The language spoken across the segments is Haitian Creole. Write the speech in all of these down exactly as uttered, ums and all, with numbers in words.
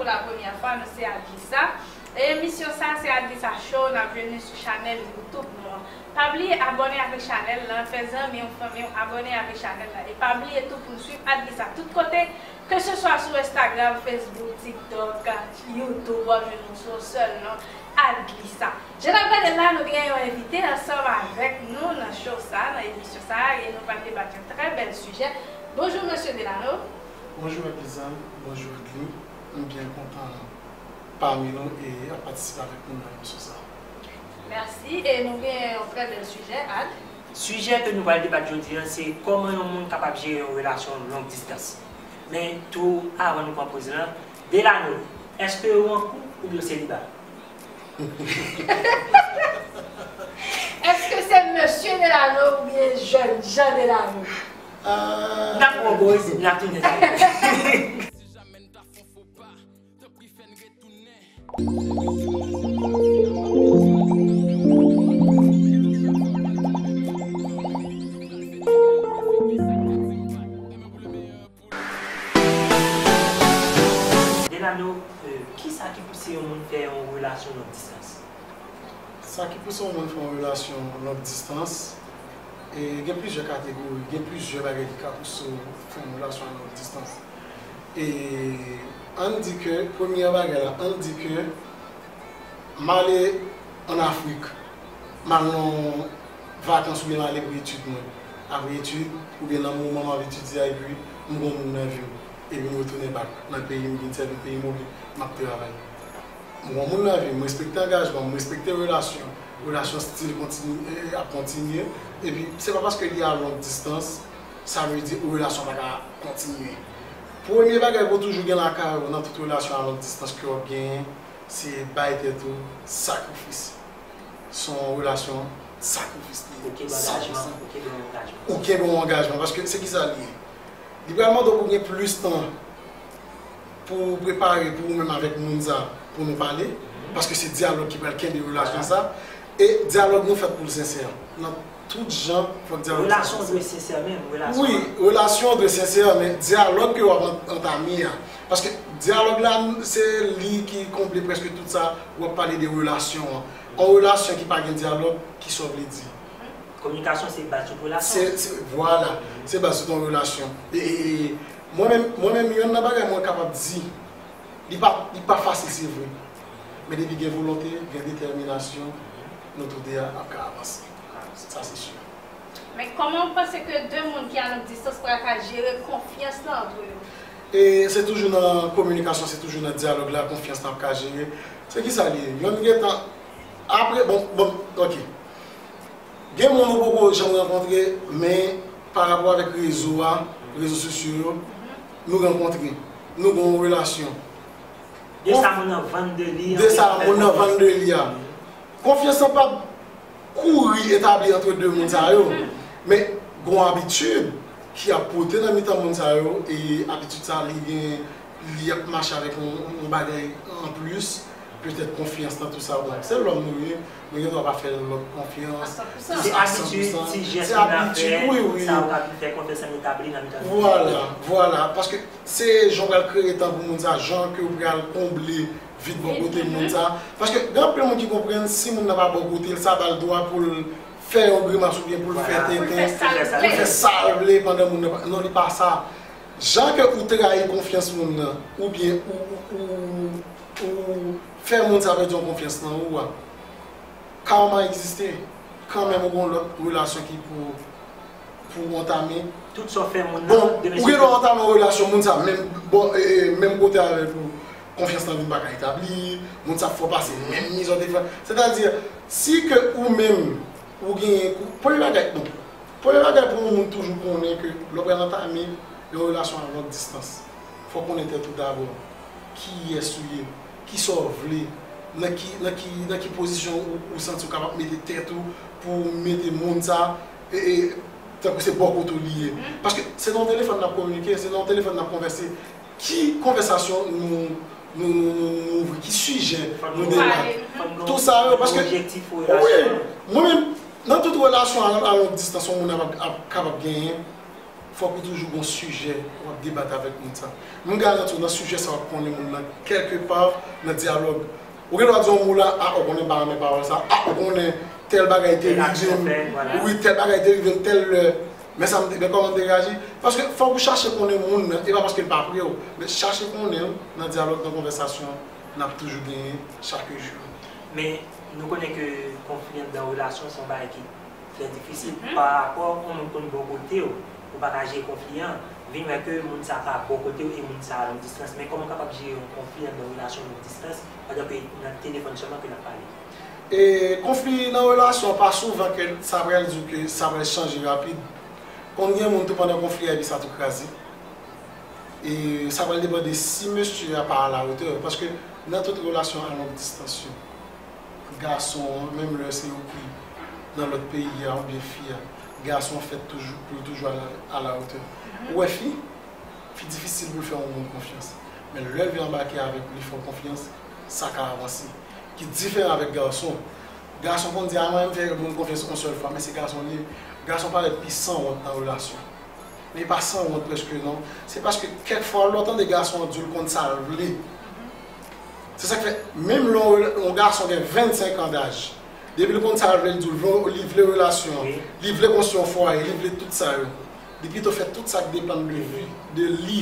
Pou la premyè fwa, nou se Adlisa. E emisyon sa, se Adlisa Show, n ap jwenn li sou chanèl YouTube nou an. Pa bliye abòne avèk chanèl lan, fè zanmi w, fanmi w abòne avèk chanèl lan. E pa bliye tou pou n swiv Adlisa tout kote, ke se swa sou Instagram, Facebook, TikTok, YouTube, w ap jwenn nou sou yon sèl non, Adlisa. Jan n ap gade la, nou gen yon envite ansanm avèk nou nan show sa, nan emisyon sa, e nou pral debat yon trè bèl sijè. Bonjou, mesye Delano. Bonjou, Adlisa. Bonjou, Adli. M byen kontan pami nou e ap patisipe avèk nou nan emisyon sa. Mèsi. E nou gen yon trè bèl sijè, Ad. Sijè ke nou pral debat jodi a, se kòman yon moun kapab jere yon relasyon long distans. Men tou, avan nou pran poz lan, Delano, èske ou an koup oubyen w seliba? Èske se mesye Delano oubyen jènjan Delano? Ah. N ap pran poz, n ap tounen. Delano, euh, kisa ki pouse yon moun fè yon relasyon long distans? Sa ki pouse yon moun fè yon relasyon long distans, e gen plizyè kategori, gen plizyè bagay ki ka pouse w fè yon relasyon a long distans. E ann di ke, premyè bagay la, ann di ke m ale ann Afrik, m al nan vakans oubyen m ale pou etid mwen. Apre etid, oubyen nan moman m ap etidye a, epi m gen yon moun nan vi m, epi m retounen bak nan peyi m, vin sèvi peyi m, oubyen m ap travay. M gen yon moun nan vi m, m respekte angajman, m respekte relasyon, relasyon still kontinye, ap kontinye, epi se pa paske li a long distans, sa vle di relasyon pa ka kontinye. Premye bagay pou w toujou gen lakay ou nan tout relasyon a long distans ke w ap genyen, se bay tèt ou sakrifis. Se yon relasyon sakrifis li ye, san pou san. Ou kenbe yon angajman, ou kenbe yon angajman. Ou kenbe yon angajman, paske se kisa li ye? Li pral mande w pou w gen plis tan pou w prepare pou ou menm avèk moun sa, pou nou pale, paske se dyalòg ki pral kenbe relasyon sa. E dyalòg nou fèt pou l sensè. Nan tout jan, fòk dyalòg sa sensè. Relasyon dwe sensè menm, relasyon. Wi, relasyon dwe sensè, men dyalòg ke w ap an-, antame a. Paske dyalòg la, se li ki konble prèske tout sa, w ap pale de relasyon an. Yon relasyon ki pa gen dyalòg, kisa w vle di? Kominikasyon se baz tout relasyon. Se, se, vwala, se baz tout yon relasyon. E, e, e, mwen menm, mwen menm, yonn nan bagay mwen kapab di, li pa, li pa fasil, se vre. Men depi gen volonte, gen detèminasyon, nou tou de a ap ka avanse. Sa se si. Men kòman w panse ke de moun ki a long distans pral ka jere konfyans lan antre yo? E se toujou nan kominikasyon, se toujou nan dyalòg la, konfyans lan ap ka jere. Se kisa li ye? Yonn gentan, apre, bon, bon, ok. Gen moun ou poko janm rankontre, men pa rapò avèk rezo a, rezo sosyo yo, nou rankontre, nou gen yon relasyon. De sa moun nan vann de li an. De sa moun nan vann de li a. Konfyans lan p ap kouri etabli antre de moun sa yo. Men gen yon abitid ki ap pote nan mitan moun sa yo, e abitid sa li gen, li ap mache avèk yon, yon bagay anplis, petèt konfyans lan, tou sa. Bon, se lòm nou ye, nou gen dwa pa fè lòt konfyans a san pou san. Se abitid, ti jès moun ap fè, wi, wi, sa yo ka vin fè konfyans lan etabli nan mitan nou. Vwala, vwala, paske se jan w pral kreye tan pou moun sa, jan ke w pral konble vid bò kote moun sa. Paske gen anpil moun ki konprann si moun nan pa bò kote l, sa ba l dwa pou l fè yon grimas oubyen pou l fè tenten, pou l fè sa l vle pandan moun nan pa, non, li pa sa. Jan ke ou trayi konfyans moun nan, oubyen ou, ou, ou, ou fè moun sa pèdi yon konfyans nan ou a, karma egziste. Kanmenm ou gen yon lòt relasyon ki pou pou w antame. Tout sa w fè moun nan, bon, ou gen dwa antame yon relasyon, moun sa menm bò, e, e, menm kote avèk ou, konfyans lan vin pa ka etabli, moun sa ap fè w pase menm mizè w te fè. Sètadi, si ke ou menm, ou genyen, premye bagay, bon, premye bagay pou yon moun toujou konnen ke lè w pral antame yon relasyon a long distans, fò w konnen tèt ou dabò. Kiyès ou ye? Kisa w vle? Nan ki, nan ki, nan ki pozisyon ou, ou santi w kapab mete tèt ou pou w mete moun sa, e, e, tankou se bò kote w li ye? Paske se nan yon telefòn n ap kominike, se nan yon telefòn n ap konvèse. Ki konvèsasyon nou, nou, nou, nou, nou, nou ouvri? Ki sijè nou debate? Tou sa yo, paske, wi, mwen menm, nan tout relasyon a, a long distans, yon moun ap, ap kapab genyen, Fòk ou toujou gon sijè w ap debat avèk moun sa. M garanti w nan sijè sa w ap konnen moun nan kèlke pa nan dyalòg. Ou gen dwa di yon mo la, a, ou konnen m pa renmen pawòl sa, a, ou konnen tèl bagay te rive m, wi, tèl bagay te rive m tèl lè, men sa m te, men kòman m te reyaji. Paske fòk ou chache konnen moun nan, e pa paske l pa pre w, men chache konnen l nan dyalòg, nan konvèsasyon n ap toujou genyen chak jou. Men, nou konnen ke konfli anndan relasyon se yon bagay ki trè difisil. Parapò yon moun konn bò kote w, ou pa ka jere konfli an, vin wè ke moun sa pa bò kote w e moun sa a long distans. Men kòman w kapab jere yon konfli anndan relasyon long distans pandan ke nan telefòn sèlman ke n ap pale? E konfli nan relasyon pa souvan ke sa pral di w ke sa pral chanje rapid. Konn gen moun tou pandan konfli a epi sa tou kraze. E sa pral depann de si mesye a pa a la hauteur. Paske nan tout relasyon a long distans yo, gason an, menm lè se ou ki nan lòt peyi a oubyen fi a, gason an fèt toujou pou l toujou a la, a la hauteur. Ou wè fi, fi difisil pou l fè yon moun konfyans. Men lè l vin anbake avèk ou, li fè w konfyans, sa ka avanse. Ki diferan avèk gason. Gason konn di, a mwen, m fè moun konfyans yon sèl fwa, men se gason li ye. Gason parèt pi sanwont nan relasyon. Men li pa sanwont prèske non. Se paske kèk fwa lè w tande gason an di w l konn sa l vle. Se sa k fè, menm lè yon, yon gason gen vennsenk an daj, depi l konn sa l vle, l di w l vle, li vle relasyon an, li vle konstwi yon fwaye, li vle tout sa yo. Li pito fè tout sa k depann de li, de li,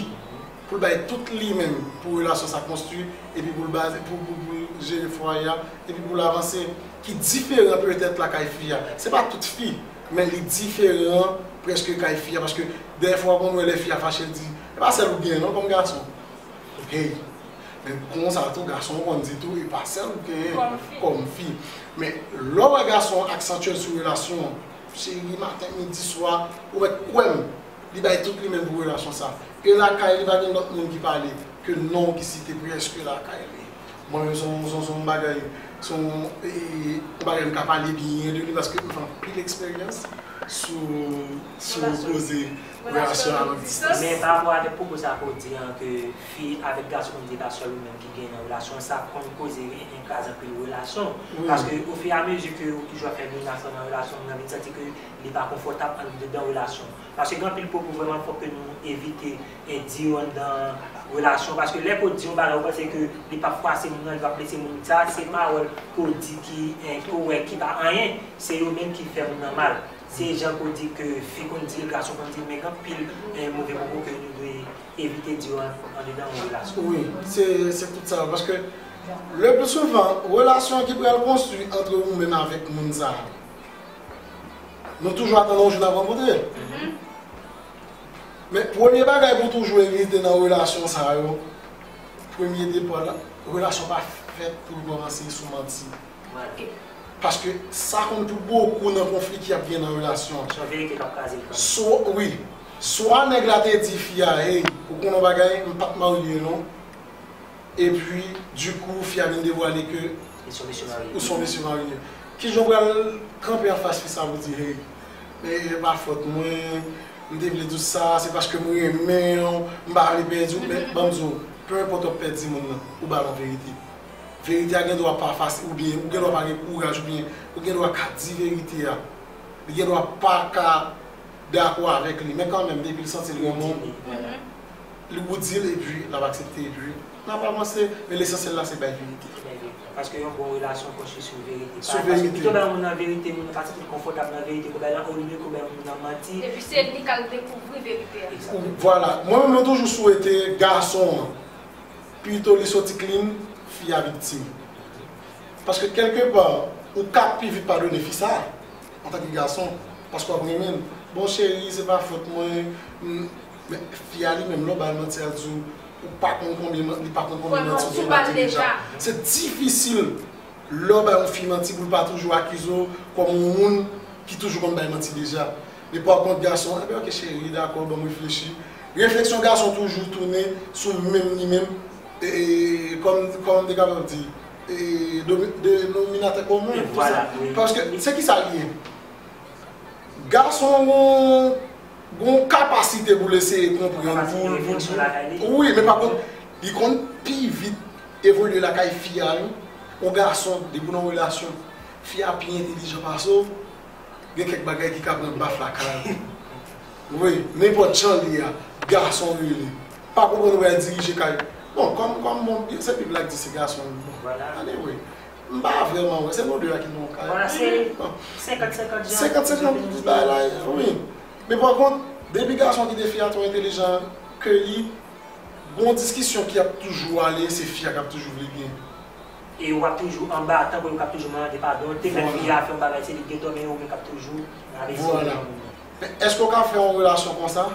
pou l bay tout li menm, pou relasyon sa konstwi, epi pou l baze, pou, pou, pou l jere fwaye a, epi pou l avanse, ki diferan petèt lakay fi a. Se pa tout fi, men li diferan prèske kay fi a, paske dèyè fwa w konn wè lè fi a fache, l di, e pa sèl ou k genyen non kòm gason. Hey, men konsa tou, gason w konn di tou, e pa sèl ou k genyen kòm fi. Men lè w wè gason an aksantye l sou relasyon an, cheri, maten, midi, swa, ou mèt kwè m, li bay tout li menm pou relasyon sa. E lakay li pa gen lòt moun ki pale ke non ki site prèske lakay li. Mwen menm se yon, se yon, se yon bagay, se yon, e, e, yon bagay m ka pale byen de li paske m fè anpil eksperyans sou, sou koze relasyon a long distans. Men pa rapò avèk pwopo sa ke w di an, ke fi avèk gason konn di e pa sèl ou menm ki gen nan relasyon, sa konn koze e kraze anpil relasyon. Paske ofiramezi ke ou toujou ap fè menaj lan nan relasyon, moun nan vin santi ke li pa konfòtab anndedan relasyon. Paske gen anpil pwopo vrèman fòk ke nou evite, e, di yo anndan relasyon. Paske lè ke w di yon bagay, ou panse ke li p ap fwase moun nan, li p ap blese moun sa, se pawòl ke w di ki, e, ke w wè ki pa anyen, se yo menm ki fè moun nan mal. Se jan ke w di ke fi konn di l, gason konn di l, men gen anpil, e, move pwopo ke nou dwe evite di yo an, anndedan yon relasyon. Wi, se, se tout sa yo. Paske le pli souvan, relasyon ki pral konstwi ant ou menm avèk moun sa a, nou toujou atann yon jou n ap rankontre. Men premye bagay pou toujou evite nan relasyon sa yo, premye depa la, relasyon pa fèt pou l kòmanse sou manti. Paske sa konn pou bokou nan konfli ki ap gen nan relasyon. Se yon verite k ap kraze l kanmenm. Swa, wi, swa nèg la te di fi a, hey, ou konnen yon bagay, m p ap marye non. Epi, dikou, fi a vin devwale ke ou se yon mesye marye. Kijan w pral kanpe anfas fi sa pou di, hey, men e pa fòt mwen, m te vle di w sa, se paske m renmen w, m pa vle pèdi w, men ban m di w, pe enpòt w ap pèdi moun nan, ou ba l yon verite. Verite a gen dwa pa fasil, oubyen ou gen dwa pa gen kouraj, oubyen ou gen dwa ka di verite a. Li gen dwa pa ka dakò avèk li, men kanmenm, depi l santi l renmen w, li, ou di l, epi l ap aksepte, epi n ap avanse, men lesansyèl la se bay verite. Paske yon bon relasyon konstwi sou verite. Sou verite. Paske pito bay yon moun nan verite, moun nan ka santi l konfòtab nan verite, ke w bay lan, olye ke w bay yon moun nan manti. Epi se li k al dekouvri verite a. Egzakteman. Vwala. Mwen menm, mwen toujou swete gason an, pito li soti clean, fi a viktim. Paske kèlkepa, ou ka pi vit padone fi sa, antanke gason, paske w ap renmen l. Bon, cheri, se pa fòt mwen, m, men fi a li menm, lè w ba l manti, a di w, ou pa konn konbyen man-, li pa konn konbyen manti ou te ba l deja. Se difisil lè w bay yon fi manti pou l pa toujou akize w kòm yon moun ki toujou konn bay manti deja. Men pa kont gason, enben, ok, cheri, dakò, ban m reflechi. Refleksyon gason toujou tounen sou menm li menm, e, e, kòm, kòm m te kapab di, e, domi-, denominatè komen, tou sa. Paske se ki sa li ye? Gason gon, gon kapasite pou l eseye konprann, pou l, pou l, wi, men pa kont, li konn pi vit evolye lakay fi a, wi. Yon gason, depi w nan relasyon, fi a pi entelijan pase w, gen kèk bagay ki ka pran baf lakay. Wi, nenpòt jan li a, gason rele. Pa konprann ou pral dirije kay. Bon, kòm, kòm bon, se Bib la ki di se gason. Bon, anyway, m pa vrèman wè, se nou de a ki nan yon kay. Vwala, se senkant senkant jan. Senkant senkant bagay la, wi. Men pa kont, depi gason kite fi a twò entelijan ke li, gon diskisyon ki ap toujou ale, se fi a k ap toujou vle gen. E w ap toujou anba, tankou yo k ap toujou mande padon, te fè fi a fè yon bagay, se li ki gen tò, men ou menm k ap toujou rale sou moun nan. Men èske w ka fè yon relasyon konsa?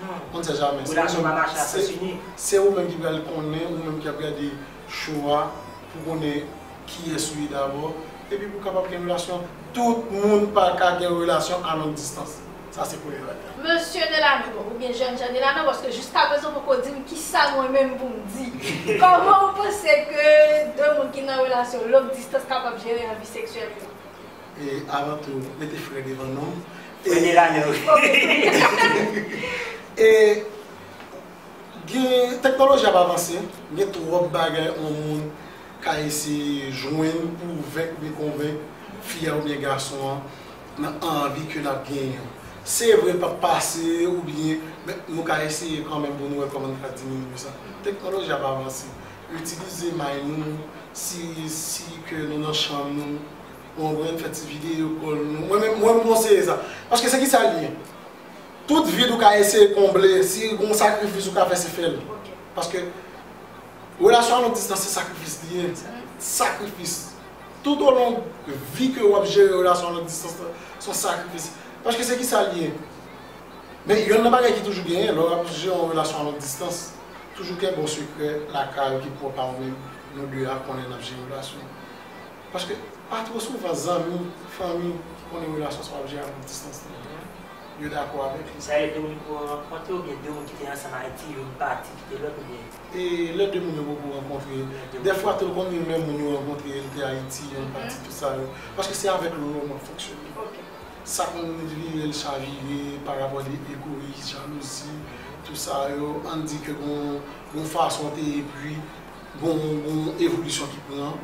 Non. On ne sait jamais. Relasyon pa mache a sans inik. Se ou menm ki pral konnen, ou menm ki ap gade show a, pou konnen kiyès ou ye dabò, epi pou w kapab gen relasyon. Tout moun pa ka gen relasyon a long distans. Sa se premye bagay la. Mesye Delano, oubyen jèn jan Delano, paske jiskaprezan w poko di m kisa mwen menm pou m di. Kòman w panse ke de moun ki nan relasyon long distans kapab jere anvi seksyèl yo? E avan tou, mete frè devan non m. Frè Delano. E gen, teknoloji ap avanse, gen twòp bagay yon moun ka eseye jwenn pou venk oubyen konvenk fi a oubyen gason an nan anvi ke l ap genyen an. Se vre, l p ap pase oubyen, men nou ka eseye kanmenm pou nou wè kòman nou ka diminye sa. Teknoloji ap avanse. Itilize may nou, si, si ke nou nan chanm nou, ou konprann, fè ti videyo call nou. Mwen menm, mwen m konseye sa. Paske se kisa l ye? Tout vid ou ka eseye konble, si gon sakrifis ou ka fè, se fè l. Paske relasyon a long distans, se sakrifis li ye. Sakrifis. Tout o long vi ke w ap jere relasyon a long distans lan, se yon sakrifis. Paske se kisa l ye? Men yonn nan bagay ki toujou genyen, lè w ap jere yon relasyon a long distans, toujou kenbe yon sekrè lakay ou ki pwòp a ou menm, nou de a konnen n ap jere relasyon. Paske pa twò souvan zanmi, fanmi ki konnen relasyon sa w ap jere a long distans lan, yo dakò avèk li. Sa vle di de moun ki poko rankontre oubyen de moun ki te ansanm Ayiti, youn pati kite lòt oubyen? E lè de moun yo poko rankontre, dèfwa tou l konn youn nan moun yo rankontre, li te Ayiti, youn pati, tout sa yo. Paske se avèk lòm w ap fonksyone. Sa konn vire l chavire pa rapò de egoyis, jalouzi, tout sa yo. Ann di ke gon, gon fason te ye, epi gon, gon evolisyon ki pran.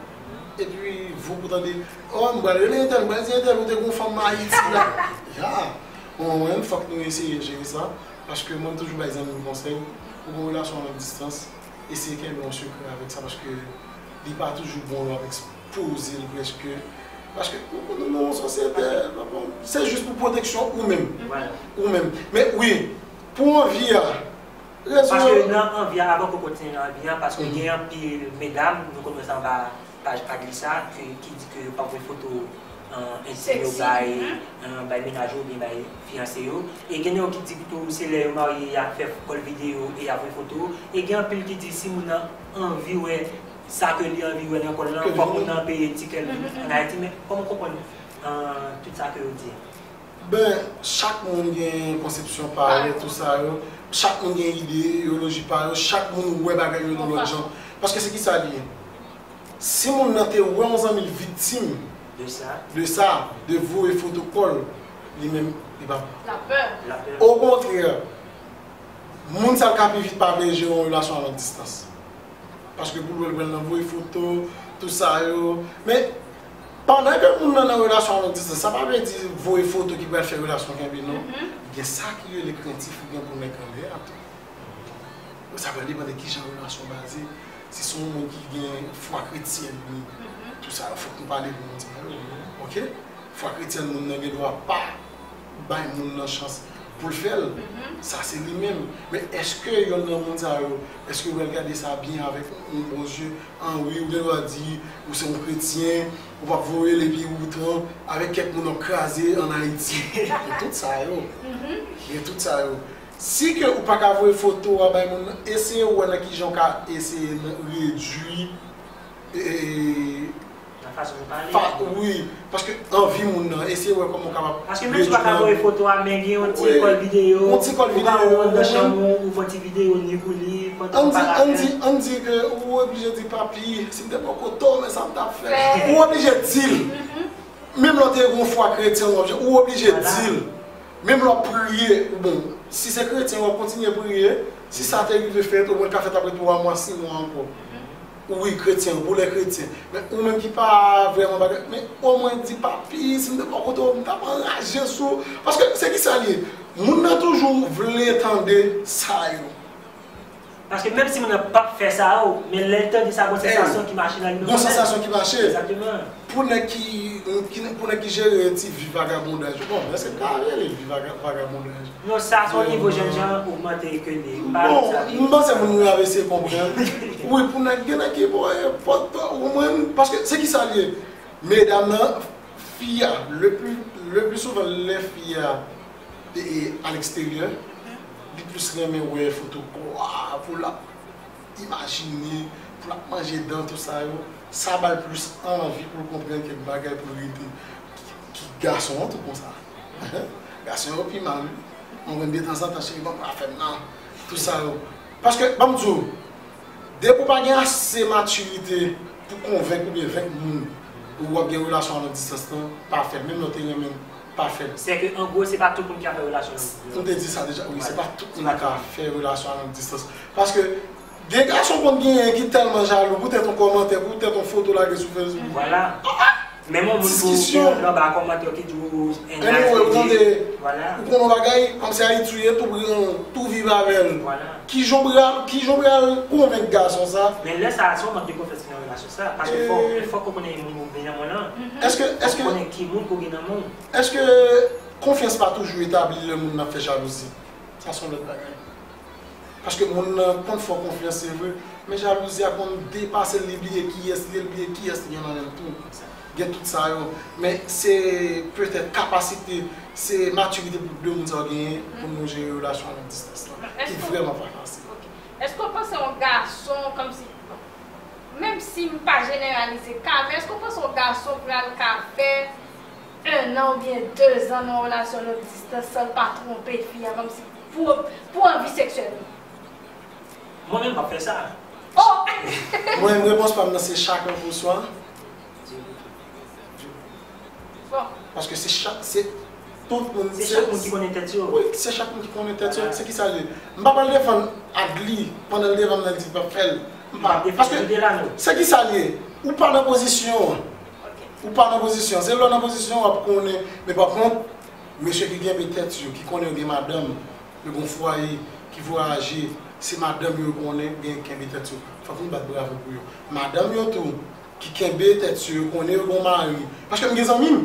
Epi vou pou tande, oh, m pral rele entèl, m pral di entèl, ou te gon fanm Ayiti la. Ya. Bon, mwen, fòk nou eseye jere sa. Paske mwen, m toujou bay zanmi m konsèy. Pou gon relasyon a long distans, eseye kenbe yon sekrè avèk sa. Paske li pa toujou bon lè w ap ekspoze l prèske. Paske nou, nou, nou nan yon sosyete, se jis pou pwoteksyon ou menm. Ou menm. Men wi, pou anvi a, Rezon. Paske nan anvi a, avan ke w kontinye nan anvi a, paske gen anpil medam, nou konn wè sa anba paj Adlisa, ki, ki di ke yo p ap voye foto, euh, entim yo bay, euh, bay mennaj yo oubyen bay fiyanse yo. E gen yo ki di tou se lè yo marye y ap fè kòl videyo e y ap voye foto. E gen anpil ki di si moun nan anvi wè sa ke li anvi wè nan kòl lan, fòk moun nan peye tikè l vin ann Ayiti. Men kòman w konprann, euh, tout sa ke yo di a? Ben, chak moun gen konsepsyon pa yo, tout sa yo. Chak moun gen ide, ideyoloji pa yo. Chak moun wè bagay yo nan lòt jan. Paske se kisa li ye? Si moun nan te wè yon zanmi l viktim de sa, de voye foto kò l, li menm, li pa. Lapè. Okontrè, moun sa l ka pi vit pa vle jere yon relasyon a long distans. Paske pou l wè l pral nan voye foto, tout sa yo. Men, pandan ke moun nan nan relasyon a long distans, sa pa vle di voye foto ki pral fè relasyon kenbe, non. Gen sa ki rele krentif ou gen pou nèg anlè a tou. Sa pral depann de kijan relasyon baze. Si se yon moun ki gen fwa kretyèn li, tout sa yo, fòk nou pale pou moun sa yo. Oke? Fwa kretyèn moun nan gen dwa pa bay moun nan chans pou l fè l. Sa se li menm. Men èske yonn nan moun sa yo, èske yo pral gade sa byen avèk yon bon zye? An wi, ou gen dwa di ou se yon kretyen, ou p ap voye l epi ou pran avèk kèk moun w ap kraze ann Ayiti. Gen tout sa yo. Gen tout sa yo. Si ke ou pa ka voye foto a bay moun nan, eseye wè nan kijan w ka eseye redui, e, e, Nan fason nou pale. Wi, paske anvi moun nan, eseye wè kòman w kapab. Paske menm si w pa ka voye foto a, men gen yon ti kòl videyo, yon ti kòl videyo, ou ka rantre nan chanm ou, ou fè yon ti videyo, ni pou li, pandan w pale avè l. Ann di, ann di ke ou oblije di, papi, si m te poko to, men sa m t ap fè. Ou oblije di l. Menm lè w te yon fwa kretyen, ou oblije di l. Menm lè w ap priye, ou bon, si se kretyen, w ap kontinye priye. Si sa te rive fèt, omwen l ka fèt apre twa mwa, sis mwa ankò. Wi, kretyen, pou lè kretyen. Men ou menm ki pa vrèman bagay, men omwen di, papi, si m te bò kote w, m t ap anraje sou ou. Paske se ki sa l ye? Moun nan toujou vle tande sa yo. Paske menm si moun nan p ap fè sa yo, men lè l tande sa, gon sansasyon ki mache nan li. Gon sansasyon ki mache. Egzakteman. Pou nèg ki, ki pou nèg ki jere ti vi vagabondaj yo. Bon, èske m ka rele l vi vaga- vagabondaj? Non, sa se yon nivo jènjan ogmante ke li. Bon, m panse moun yo ap eseye konprann. Wi, pou nèg gen nèg ki bon, e, pòt, ou konprann? Paske se ki sa l ye? Medam nan, fi a, le pli, le pli souvan lè fi a e, e, a leksteryè, li plis renmen wè foto kò a, pou l ap imajine, pou l ap manje dan, tout sa yo, sa ba l plis anvi pou l konprann kèk bagay pou l rete ki, ki gason an tou konsa. Gason yo pi mal, wi. Mwen menm detanzantan, cheri, ban m afè m nan, tout sa yo. Paske, ban m di w, depi w pa gen ase matirite pou konvenk oubyen venk moun pou w ap gen relasyon a long distans lan, pa fè l. Menm lè w te renmen l, pa fè l. Sèke an gwo, se pa tout moun ki ka fè relasyon long distans. M te di sa deja, wi, se pa tout moun ki ka fè relasyon a long distans. Paske gen gason konn genyen ki tèlman jalou poutèt yon kòmantè, poutèt yon foto lage sou Facebook. Vwala. Menm yon moun pou gen anba kòmantè ki di w enraje. Anyway, ou tande, ou konn yon bagay, kòmsi Ayiti w ye, tou pran, tou viv avè l. Vwala. Kijan w pral, kijan w pral konvenk gason sa? Men lè sa a, se yon mank de konfyans ki nan relasyon sa. Paske fòk, fòk ou konnen moun ou gen nan men w lan. Èske, èske. Fòk ou konnen ki moun ke w gen nan men w. Èske konfyans pa toujou etabli lè moun nan ap fè jalouzi? Sa se yon lòt bagay. Paske moun nan konn fè w konfyans, se vre, men jalouzi a konn depase l, li bliye kiyès li ye, li bliye kiyès li gen nan men l tou. Gen tout sa yo. Men se petèt kapasite, se matirite pou de moun sa yo genyen pou nou jere relasyon a long distans lan, ki vrèman pa fasil. Èske w panse yon gason, kòmsi, menm si m pa jeneralize ka, men èske w panse yon gason pral ka fè en an oubyen de zan nan yon relasyon long distans san l pa twonpe fi a, kòmsi pou, pou anvi seksyèl li? Mwen menm, m p ap fè sa. Oh! Mwen menm, repons pa m nan se chacun pour soi. Bon. Paske se chak, se tout moun. Se chak moun ki konnen tèt yo. Wi, se chak moun ki konnen tèt yo. Se ki sa l ye? M pa pral defann Adly pandan l devan m nan, l di l p ap fè l. M pa. Paske se ki sa l ye? Ou pa nan pozisyon an. Ou pa nan pozisyon an. Se lè w nan pozisyon an w ap konnen. Men pa kont, mesye ki kenbe tèt yo, ki konnen yo gen madanm, yo gen fwaye, ki vwayaje, se madanm yo yo konnen, gen kenbe tèt yo. Fòk nou bat bravo pou yo. Madanm yo tou, ki kenbe tèt yo, yo konnen yo gen mari. Paske m gen zanmi m.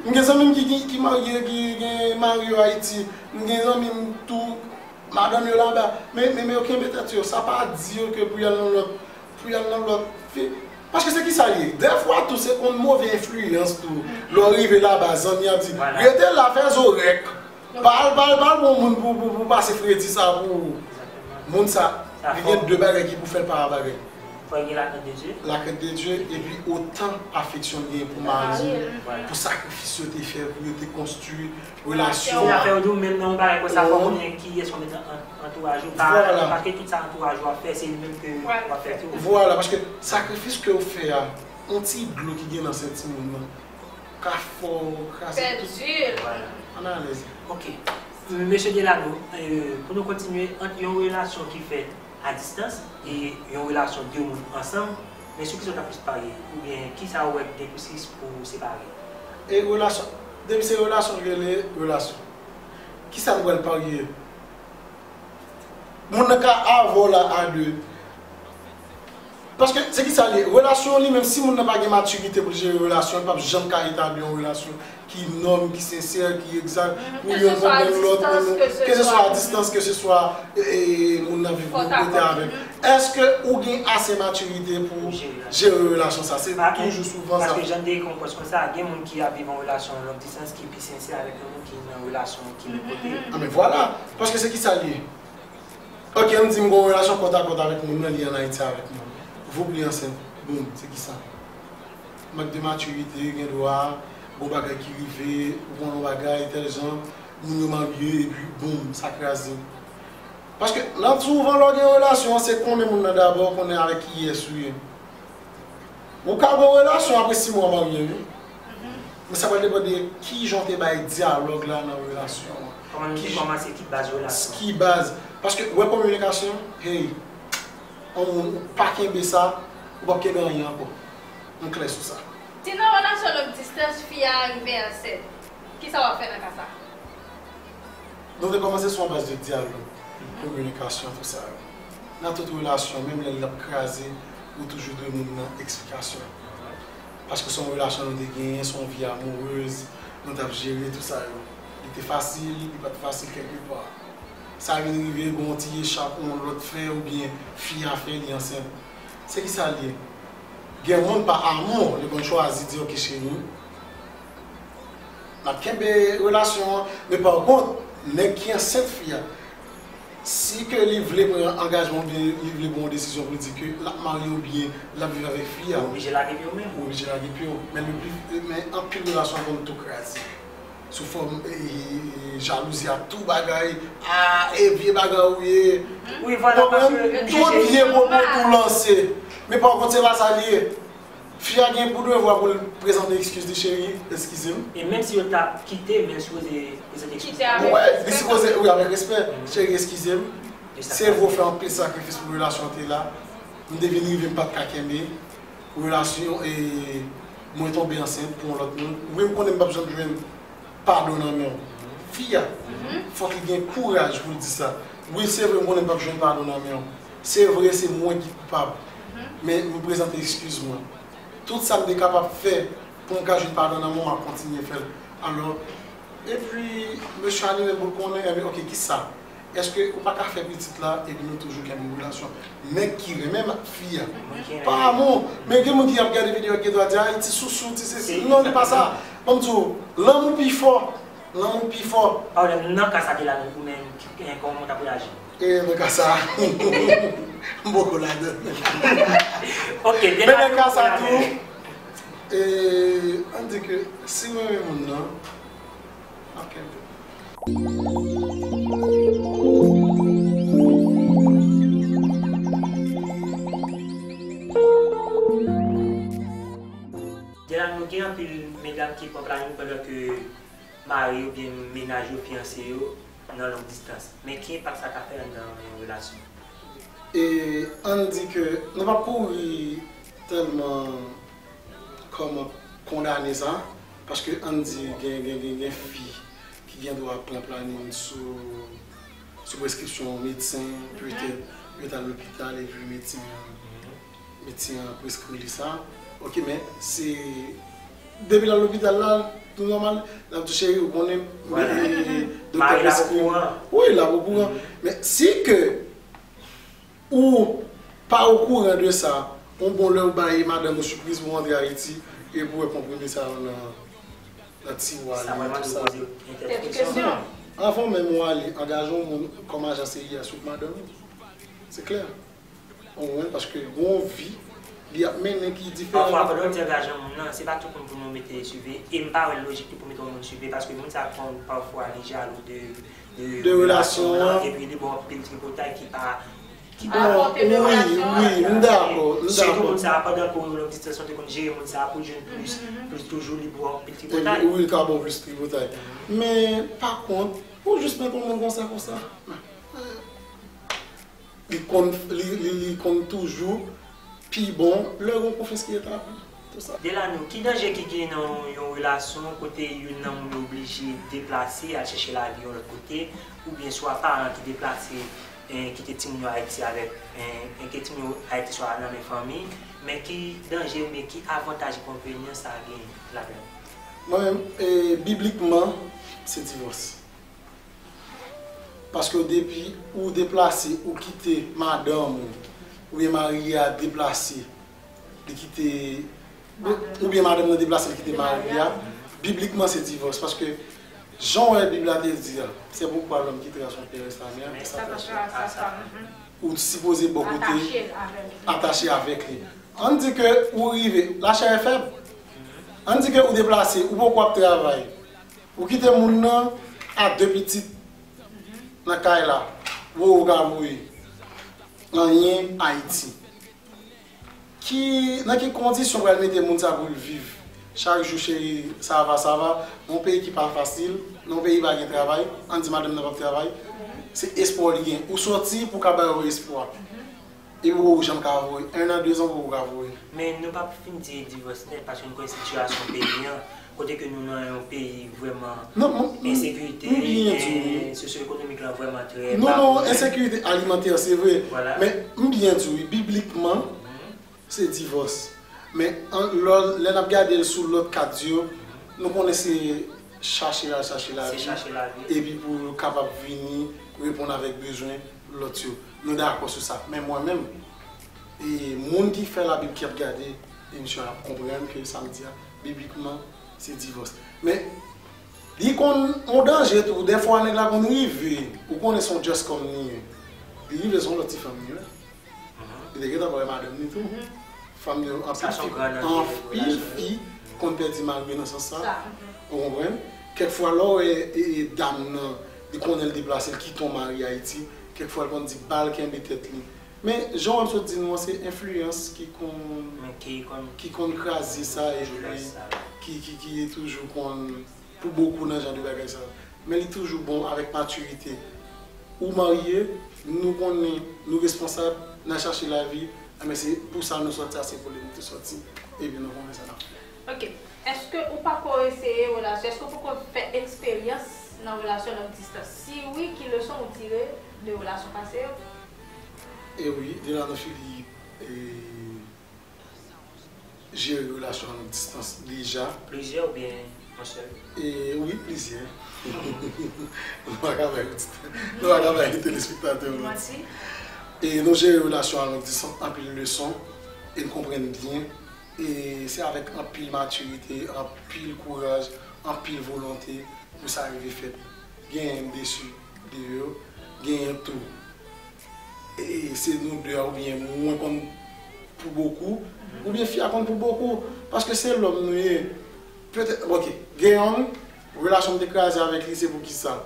M gen zanmi m ki, ki, ki marye, ki gen mari yo Ayiti. M gen zanmi m tou, madanm yo laba. Men, men, men yo kenbe tèt yo. Sa pa di yo ke pou y al nan lòt, pou y al nan lòt fi. Paske se ki sa l ye? Dèfwa tou, se yon move enfliyans tou. Lè w rive laba, zanmi ap di, rete la, fè zorèk. Pa al, pa al, pa al pran moun pou, pou, pou pase fredi sa pou ou. Moun sa, li gen de bagay ki pou fè l pa bagay. Fò l gen lakrent de Dye. Lakrent de Dye, epi otan afeksyon l gen pou mari l, pou sakrifis yo te fè, pou yo te konstwi relasyon an. Se afè yo di w, menm nan yon bagay konsa, fò w konnen kiyès w ap met nan antouraj ou. Pa, pa kite tout sa antouraj ou ap fè, se li menm ke w ap fè tou. Vwala, paske sakrifis ke w fè a, yon ti dlo ki gen nan sen timoun nan, ka fè w kraze tout. Pèdi l. Ann alèz. Ok. Mesye Delano, euh, pou nou kontinye, ant yon relasyon ki fèt a distans e yon relasyon de moun ansanm, men sou kisa w ta plis parye? Oubyen kisa w wè ki gen plis risk pou separe? E relasyon, depi se relasyon, rele relasyon. Kisa m pral parye? Moun nan ka avè w la a de. Paske se ki sa l ye? Relasyon an li menm, si moun nan pa gen matirite pou l jere relasyon, li p ap janm ka etabli yon relasyon ki nòm, ki sensè, ki egzak, pou youn konprann lòt, pou nou, keseswa a distans, keseswa, e, e, moun nan viv yon kote avèk. Èske ou gen ase matirite pou jere relasyon sa? Se toujou souvan sa. Paske jan n te konprann konsa, gen moun ki ap viv yon relasyon long distance ki pi sensè avèk yon moun ki nan relasyon ki menm kote. A men vwala, paske se ki sa l ye? Ok, ann di m gen yon relasyon kòtakòt avèk moun nan, li ann Ayiti avèk mwen. Voup li ansent, boum, se ki sa? Mank de matirite, gen dwa, gon bagay ki rive, ou konn yon bagay, tèl jan, moun yo marye, epi boum, sa kraze. Paske, nan souvan lè w gen relasyon an, se konnen moun nan dabò, konnen avèk kiyès ou ye. Ou ka gen yon relasyon apre sis mwa w marye wi. Men sa pral depann de kijan w te bay dyalòg la nan relasyon an. Kòman nou te kòmanse, ki baz relasyon an? Ki baz. Paske ou wè kominikasyon, hey, yon moun ou pa kenbe sa, Ou p ap kenbe anyen ankò. M klè sou sa. Si nan relasyon long distans, fi a rive ansent, kisa w ap fè nan ka sa? Nou te kòmanse sou yon baz de dyalòg, kominikasyon, tout sa yo. Nan tout relasyon, menm lè l ap kraze, ou toujou dwe moun nan eksplikasyon. Paske se yon relasyon nou te genyen, se yon vi amourez, nou t ap jere tout sa yo. Li te fasil, li pa t fasil kèlkepa. Sa vin rive, gen yon ti echap, yon lòt fè, oubyen fi a fè, li ansent. Se kisa l ye? Gen moun pa amou, li konn chwazi di, "Ok, cheri, m ap kenbe relasyon an." Men pa kont, nèg ki ansent fi a, si ke li vle pran angajman oubyen li vle pran yon desizyon pou l di ke l ap marye oubyen l ap viv avèk fi a, Ou oblije lage pye w menm. Ou oblije lage pye w. Men le pli, men anpil relasyon konn tou kraze. Sou fòm, e, e, e, jalouzi ak tout bagay. A, e vye bagay ou ye. Wi, vwala, paske tout vye pwopo tou lanse. Men pa kont, se pa sa l ye. Fi a gen pou devwa pou l prezante ekskiz li, "Cheri, eskize m." E menm si yo t ap kite, men l sipoze prezante ekskiz li. Kite avèk respè. Wi, li sipoze, wi, avèk respè. "Cheri, eskize m. Se vre w fè anpil sakrifis pou relasyon an te la. M te vin rive, m pa t ka kenbe relasyon, e mwen tonbe ansent pou yon lòt moun. Wi, m konnen m p ap janm jwenn padon nan men w." Fi a, fòk li gen kouraj pou l di sa. "Wi, se vre, m konnen m p ap jwenn padon nan men w. Se vre, se mwen ki koupab. Men m prezante ekskiz mwen. Tout sa m te kapab fè pou m ka jwenn padon nan men w, m ap kontinye fè l." Alò, epi, mesye a li menm pou l konnen, enben, ok, kisa? Èske ou pa ka fè pitit la, epi nou toujou kenbe relasyon? Nèg ki renmen fi a. Pa amou. Men gen moun ki ap gade videyo a, ki gen dwa di, "Ay, ti sousou, ti sesi." Non, li pa sa. Ban m di w, lanmou pi fò. Lanmou pi fò. Pawòl nan ka sa te la, nou, ou menm, ki, kòman w t ap reyaji? E nan ka sa, m poko ladan. Ok, men nan ka sa tou, e, ann di ke si mwen renmen moun nan, m ap kenbe. Delano, gen anpil medam ki pran planin pandan ke mari yo oubyen mennaj yo fiyanse yo nan long distans. Men ki enpak sa ka fè anndan yon relasyon? E ann di ke nou p ap kouri tèlman kòman kondane sa, paske ann di gen, gen, gen, gen fi ki gen dwa pran planin sou, sou preskripsyon medsen, petèt yo t al lopital epi medsen an, medsen an preskri li sa. Ok, men se depi l al lopital la, tou nòmal, l ap di, "Cheri, ou konnen, e, doktè preskri." Wi, l ap okouran. Men si ke ou pa okouran de sa, yon bon lè ou bay madanm ou sipriz pou w antre Ayiti, epi w wè konprime sa yo nan, nan tiwa li, tout sa. Sa vrèman nou poze yon tèt kesyon. Anvan menm ou ale angaje yon moun kòm ajan C I S ou pou madanm ou. Se klè. Ou konprann? Paske gen yon vi li ap mennen ki diferan. Pafwa, pandan w di angaje yon moun nan, se pa tout moun pou nou mete swive. E m pa wè l lojik tou pou mete yon moun swive, paske moun sa konn pafwa li jalou de, de relasyon an, epi li ba w anpil tripotay ki pa, ki pa. Bon, wi, wi, m dakò, m dakò. Sitou moun sa, pandan ke w long distans, ou te konn jere moun sa pou l jwenn plis, plis toujou, li ba w anpil tripotay. Wi, li ka ba w plis tripotay. Men, pa kont, ou jis mete yon moun konsa, konsa. Li konn, li, li, li konn toujou pi bon lè gen yon konfyans ki etabli. Tout sa. Delano, ki danje ki gen nan yon relasyon kote youn nan moun yo oblije deplase, al chèche lavi yon lòt kote, oubyen swa paran ki deplase, en, kite timoun yo Ayiti avèk, en, en, kite timoun yo Ayiti swa nan men fanmi, men ki danje oubyen ki avantaj, enkonvenyans sa gen ladan l? Mwen menm, e, biblikman, se divòs. Paske depi ou deplase, ou kite madanm ou, oubyen mari a deplase, li kite, oubyen madanm nan deplase, li kite mari a, biblikman se divòs. Paske jan w wè Bib la te di a, c'est pourquoi l'homme quittera son père et sa mère et s'attachera à sa femme. Ou sipoze bò kote, atache avèk li. Ann di ke ou rive, la chair est faible. Ann di ke ou deplase, ou poko ap travay. Ou kite moun nan a de pitit nan kay la, ou ka voye anyen Ayiti. Ki, nan ki kondisyon w pral mete moun sa pou l viv? Chak jou, cheri, ça va, ça va, nan yon peyi ki pa fasil, nan yon peyi pa gen travay, ann di madanm nan p ap travay, se espwa w li gen. Ou sòti pou w ka ba yo espwa. E ou janm ka voye. Un an, deux ans pou ou ka voye. Men nou p ap fin di divòs nèt, paske nou konnen sitiyasyon peyi an, kote ke nou nan yon peyi vrèman ensekirite, sosyo-ekonomik lan vrèman trè ba. Non, non, ensekirite alimantè, se vre. Men m byen di w, biblikman, se divòs. Men lè n ap gade l sou lòt kat yo, nou konnen se chache l al chache lavi, epi pou l kapab vini reponn avèk bezwen lòt yo. Nou dakò sou sa. Men mwen menm, e moun ki fè Labib ki ap gade emisyon an ap konprann ke sa m di a, biblikman, se divòs. Men li konn yon danje tou. Dèfwa nèg la konn rive, ou konnen se yon just come li ye. Li rive se yon lòt ti fanm li ye. Li te gentan pale madanm li tou. Fanm yo, anpil fi, anpil fi konn pèdi mari yo nan sans sa. Ou konprann? Kèk fwa lè w wè e, e, dam nan, li konnen l deplase, l kite yon mari Ayiti, kèk fwa l konn di ba l kenbe tèt li. Men jan w sot di nou an, se enfliyans ki konn, ki konn kraze sa, epi ki, ki, ki toujou konn pou bokou nan jan de bagay sa yo. Men li toujou bon avèk matirite. Ou marye, nou konnen nou responsab, n a chache lavi, enben se pou sa nou sòti a, se pou li nou te sòti, epi nou konnen sa n ap fè. Ok. Èske ou pako eseye relasyon, èske ou pako fè eksperyans nan relasyon long distans? Si wi, ki leson ou tire de relasyon pase yo? E wi, Delano Philippe, e jere relasyon a long distans deja. Plizyè oubyen yon sèl? E wi, plizyè. Nou pa ka bay oditè, nou pa ka bay telespektatè yo manti. E nou jere relasyon a long distans, anpil leson, e n konprann byen. E se avèk anpil matirite, anpil kouraj, anpil volonte pou sa rive fèt. Genyen m desi de yo, genyen tou. E se nou de a oubyen mwen konn pou bokou, oubyen fi a konn pou bokou, paske se lòm nou ye. Petèt, ok, gen yonn, relasyon m te kraze avèk li, se poukisa?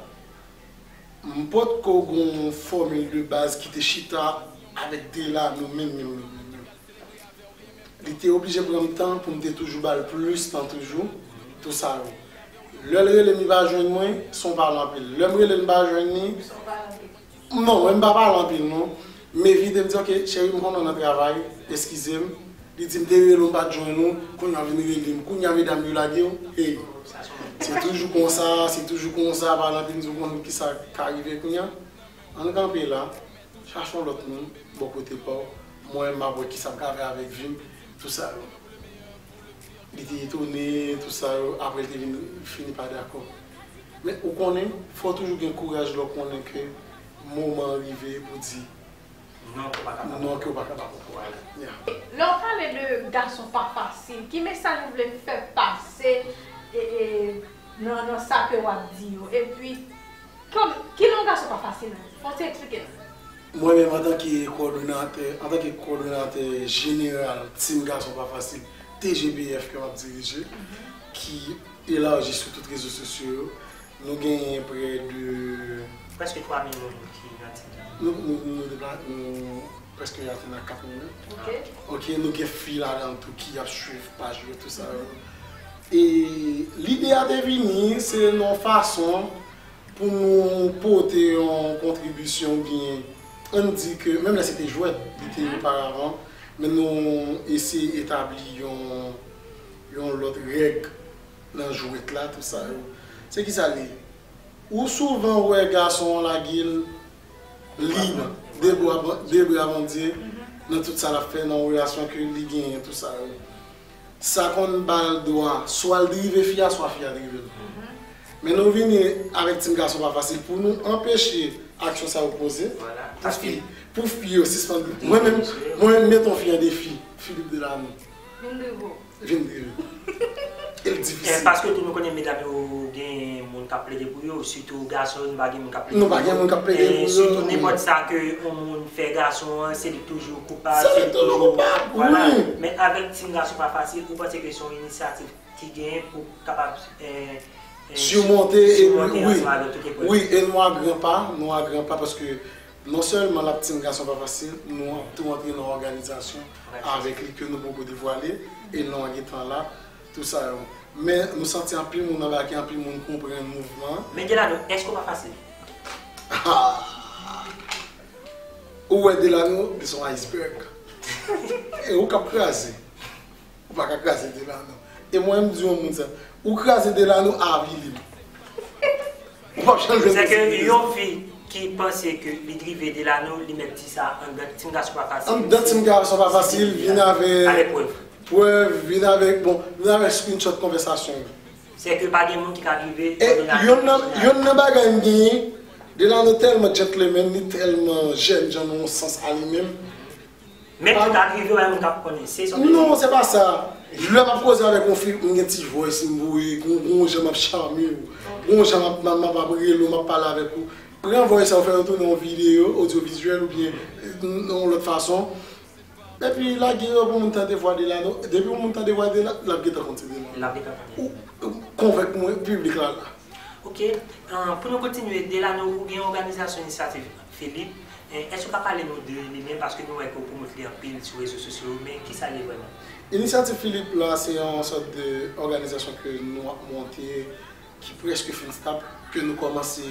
M potko gen yon fòmil de baz ki te chita avèk Delano menm, menm, menm, menm, menm. Li te oblije pran m tan pou m te toujou ba l plis tan toujou, tou sa yo. Lè l rele m, li pa jwenn mwen, se yon pale anpil. Lè m rele l, m pa jwenn li, non, mwen m pa pale anpil non. M evite, m di, ok, cheri, m konnen w nan travay, eskize m. Li di m te rele w, m pa t jwenn ou, kounye a w vin rele m. Kounye a medam yo lage w, hey. Se toujou konsa, se toujou konsa, pale anpil, m di w konn kisa k ka rive kounye a. Ann kanpe la, chache yon lòt moun bò kote pa w, mwen m ap wè kisa m ka fè avèk vi m, tou sa yo. Li te etone, tou sa yo, apre l te vin fini pa dakò. Men ou konnen, fò w toujou gen kouraj lè w konnen ke moman an rive pou di non ke w pa kapab ankò. Non ke w pa kapab ankò. Vwala. Lè w pale de gason pa fasil, ki mesaj ou vle fè pase e, e, nan, nan sa ke w ap di yo? Epi, kòm, kilè yon gason pa fasil menm? Fò w ti eksplike nou. Mwen menm, antanke kowòdonatè, antanke kowòdonatè jeneral Team Gason Pa Fasil, T G B F ke m ap dirije, ki elaji sou tout rezo sosyo yo, nou genyen prè de prèske twa mil moun ki nan Team nan. Nou, nou, nou, nou depla-, nou prèske atenn a kat mil. Ok. Ok, nou gen fi ladan l tou ki ap swiv paj yo, tou sa yo. E lide a te vini, se nan yon fason pou nou pote yon kontribisyon oubyen, ann di ke, menm lè se te jwèt, li te oparavan, men nou eseye etabli yon, yon lòt règ nan jwèt la, tou sa yo. Se kisa l ye? Ou souvan wè gason an lage l lib, de bra, de bra Bondye, nan tout sa l ap fè, nan yon relasyon ke li genyen, tou sa yo. Sa konn ba l dwa, swa l drive fi a, swa fi a drive l. Men nou vini avèk Team Gason Pa Fasil pou nou anpeche aksyon sa yo poze. Pou fi, pou fi yo sispann. Mwen menm, mwen menm met yon fi an defi, Philippe Delano. Vin drive w. Vin drive. E l difisil. E paske tou nou konnen medam yo gen moun k ap plede pou yo, sitou gason yo, nou pa gen moun k ap plede pou yo. Nou pa gen moun k ap plede pou yo. E sitou nenpòt sa ke yon moun fè gason an, se li k toujou koupab, se li k toujou koupab, wi. Vwala. Men avèk Team Gason Pa Fasil, ou panse ke se yon inisyativ ki genyen pou kapab, e, e, simonte e, simonte wi, ansanm avèk tout eprèv. Wi, e nou a gran pa, nou a gran pa paske non sèlman l ap Team Gason Pa Fasil, nou ap tou antre nan òganizasyon avèk li ke nou poko devwale, e non an gentan la, tou sa yo. Men nou santi anpil moun anbake, anpil moun konprann mouvman an. Men Delano, èske w pa fasil? Ou wè Delano, li se yon iceberg. E ou k ap kraze. Ou pa ka kraze Delano. E mwen, m di yon moun sa, ou kraze Delano, avili m. Ou p ap janm jwenn posibilite sa. Se ke yon fi ki panse ke li drive Delano, li mèt di sa anndan Team Gason Pa Fasil. Anndan Team Gason Pa Fasil, vin avèk prèv, vin avèk, bon, vin avèk screenshot konvèsasyon yo. Se ke pa gen moun ki ka drive Delano. E youn nan, youn nan bagay m genyen, Delano tèlman gentleman, li tèlman jèn, jan nan yon sans a li menm. Men ki ka drive, pa gen moun k ap konnen. Se sa w vle di? Non, se pa sa. Lè m ap koze avèk yon fi, m gen ti voice m voye, gon, gon jan m ap chame w, gon jan m ap, m ap, m ap rele w, m ap pale avèk ou. Pran voice sa, ou fè yo tounen yon videyo, odyovizyèl oubyen, eh, yon lòt fason. Epi lage yo pou moun tande vwa Delano. Depi yon moun tande vwa Delano, l ap gentan konn se Delano. L ap gentan konn se Delano. Ou, ou konvenk mwen, piblik la la. Ok, eh, pou nou kontinye, Delano, ou gen òganizasyon Inisyativ Filip. Eh, èske w ka pale nou de li menm, paske nou wè ke w pwomot li anpil sou rezo sosyo yo, men kisa l ye vrèman? Inisyativ Filip la, se yon sòt de òganizasyon ke nou ap monte, ki prèske fin stab, ke nou kòmanse,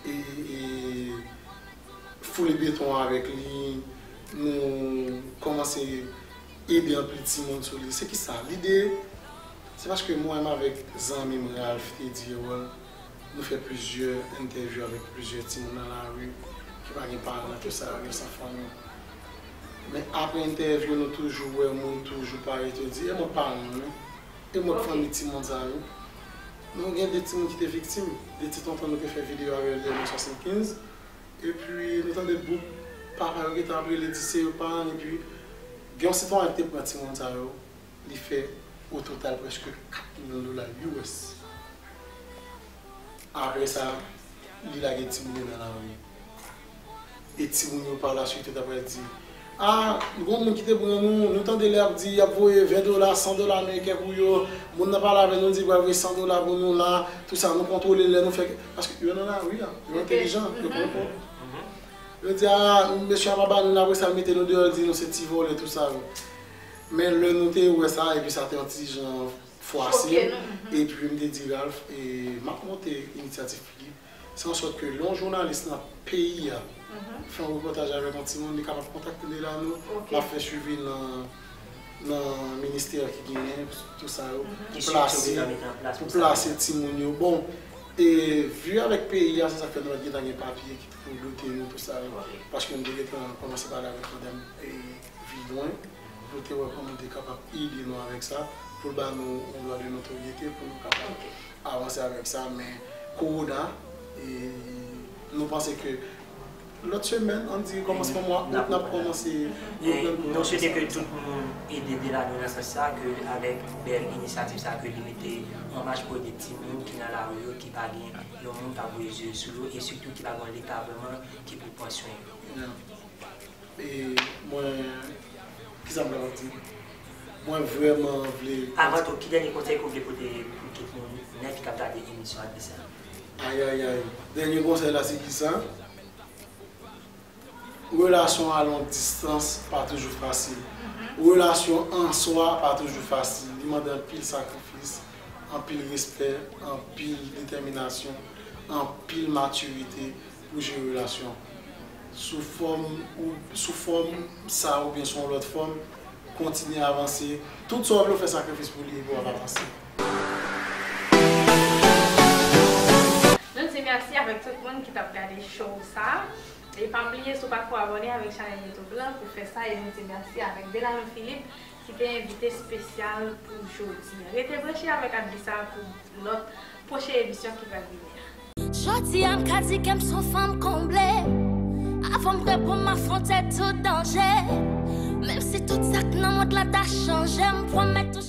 e, e, foule beton avèk li, nou kòmanse ede anpil timoun sou li. Se kisa? Lide, se paske mwen menm avèk zanmi m Ralph te di yo, nou fè plizyè entèvyou avèk plizyè timoun nan lari ki pa gen paran, tout sa yo, yo san fanmi. Men apre entèvyou, nou toujou wè moun toujou parèt, yo di, e mwen k paran yo, e mwen k fanmi timoun sa yo. Nou gen de timoun ki te viktim, de ti tonton nou te fè videyo avè l nan swasannkenz. Epi nou tande bout papa yo gentan ap rele, di se yo k paran, epi gen yon sitwayen ki te pran timoun sa yo, li fè o total prèske kat milyon dola U S. Apre sa, li lage timoun yo nan lari. E timoun yo pa la swit yo ta pral di, a, gon moun ki te pran nou, nou tande lè y ap di y ap voye ven dola, san dola ameriken pou yo, moun nan pale avè nou, di pral voye san dola pou nou la, tou sa, nou kontwole lè nou fè, paske yo nan lari a, yo entèlijan, yo konprann. Yo di, a, mesye a pa ba nou, apre sa, l mete nou deyò, l di nou se ti vòlè, tou sa yo. Men lè nou te wè sa, epi sa te yon ti jan fwase m, epi m te di Ralph, e, m ap monte Inisyativ Filip. Se ansòt ke lè yon jounalis nan peyi a fè yon repòtaj avèk yon timoun, li kapab kontakte Delano, l ap fè swivi nan, nan ministè ki genyen, tou sa yo, pou plase, pou plase timoun yo. Bon, e vi avèk peyi a, se sa k fè nou pa t gentan gen papye ki pou dote nou, tou sa yo. Paske m te gentan kòmanse pale avèk madam, e, Vidwen, pou te wè kòman te kapab ede nou avèk sa, pou l ba nou yon dwa de notoryete, pou nou kapab avanse avèk sa, men kowona, e, nou panse ke lòt semèn, ann di kòmansman mwa out, n ap kòmanse reprann pou nou fè sa. Nou swete ke tout moun ede Delano nan sans sa, ke avèk bèl inisyativ sa ke li mete an mach pou ede timoun ki nan lari yo, ki pa gen yon moun k ap voye zye sou yo, e sitou ki pa gen yon leta vrèman ki pou pran swen yo. E mwen, kisa m kapab di? Mwen vrèman vle. Avan tou, ki dènye konsèy ke w vle pote pou tout moun nèt k ap gade emisyon Adisa? Ayayay. Dènye konsèy la, se kisa? Relasyon a long distans pa toujou fasil. Relasyon an swa pa toujou fasil. Li mande anpil sakrifis, anpil respè, anpil detèminasyon, anpil matirite pou jere relasyon. Sou fòm ou, sou fòm sa oubyen sou yon lòt fòm, kontinye avanse. Tout sa w vle w fè sakrifis pou li epi w ap avanse. Nou di mèsi avèk tout moun ki t ap gade show sa. E pa bliye, si w pa ko abòne avèk chanèl YouTube lan, pou fè sa, e nou di mèsi avèk Delano Philippe ki te envite espesyal pou jodi a. Rete branche avèk Adlisa pou lòt pwochen emisyon ki pral vini a. Jodi a, m ka di ke m se yon fanm konble. Avan m reponn, m afwonte tout danje. Menm si tout sa k nan mond lan ta chanje, m pwomèt ou